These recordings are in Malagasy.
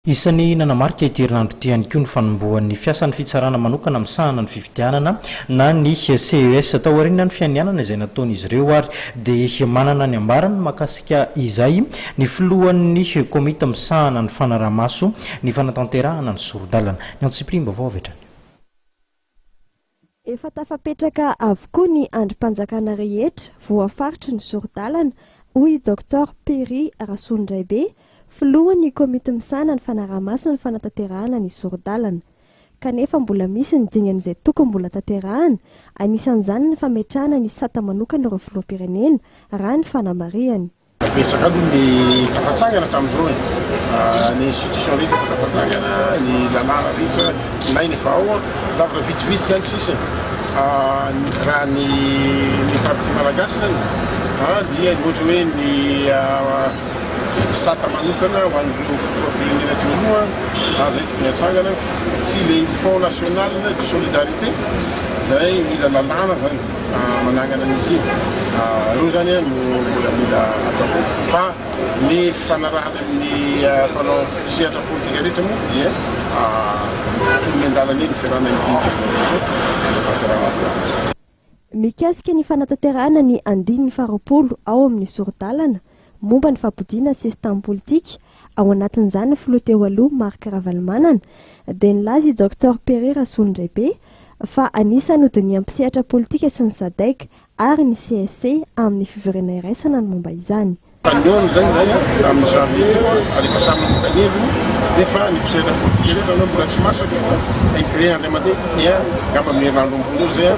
Isan'ny nanamarika ity herinandro ity ihany koa ny fanombohan'ny fiasan'ny fitsarana manokana misahana ny fifidianana na ny CES. Taorian'ny fianianana izay nataon'izy ireo ary dia manana ny ambarany mahakasika izay ny filohan'ny komity misahana ny fanaraha-maso ny fanatanterahana ny sori-dalana. Ny antsipiriam-baovao avy hatrany. Efa tafapetraka avokoa ny andrim-panjakana rehetra voafaritry ny sori-dalana, hoy i Docteur Perry Rasolondraibe, filohan'ny komity misahana ny fanaraha-maso ny fanatanterahana ny sori-dalana. Kanefa mbola misy ny dingana izay tokony mbola tanterahana, anisan'izany ny fametrahana ny sata manokana ireo filoham-pirenena, raha ny fanamarihany. Betsaka aloha ny tafatsangana tamin'izao e. Ny institution rehetra efa tafatsangana, ny lalàna rehetra ilaina efa ao, zavatra vitsivitsy zany sisa e. Raha ny ny parti malagasy zany dia ny ohatra hoe ny sata manokana ho an'ireo filoham-pirenena teo aloha, zay tokony hatsangana, sy le Fonds national de solidarité zay mila lalàna zany. Manangana an'izy iny. Ireo izany no mbola mila atao. Fa ny fifanarahana amin'ny mpanao sehatra politika rehetra moa dia toy ny an-dalana eny ny fiarahana midinika amin'ireo fanatanterahana azy. Mikasika ny fanatanterahana ny andininy faharoapolo ao amin'ny sori-dalana momba ny fampodiana sesitany politika, ao anatin'izany ny filoha teo aloha Marc Ravalomanana, dia nilaza i Docteur Perry Rasolondraibe fa anisan'ny hodinihan'ny mpisehatra politika sy ny Sadec ary ny CSC amin'ny fivoriana iraisana ny momba izany. Nihaona izay izahay tamin'ny janvier teo ary efa samy namoaka ny heviny nefa ny mpisehatra politika rehetra nanao mbola tsy masaka io fa hiverena indray mandeha dia angamba amin'ny herinandro ambony eo izay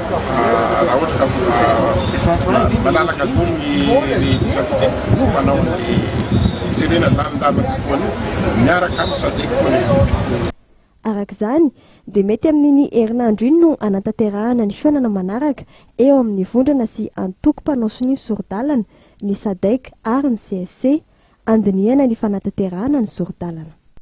raha ohatra ka malalaka daholo ny les entités manao ny fijerena lalindalina kokoa an'io miaraka amin'ny Sadec koa anefa. Araka izany, dia mety amin'iny herinandro iny no hanatanterahana ny fihaonana manaraka eo amin'ny vondrona sy antoko mpanao sonia ny sori-dalana, ny Sadec ary ny CSC, handinihana ny fanatanterahana ny sori-dalana.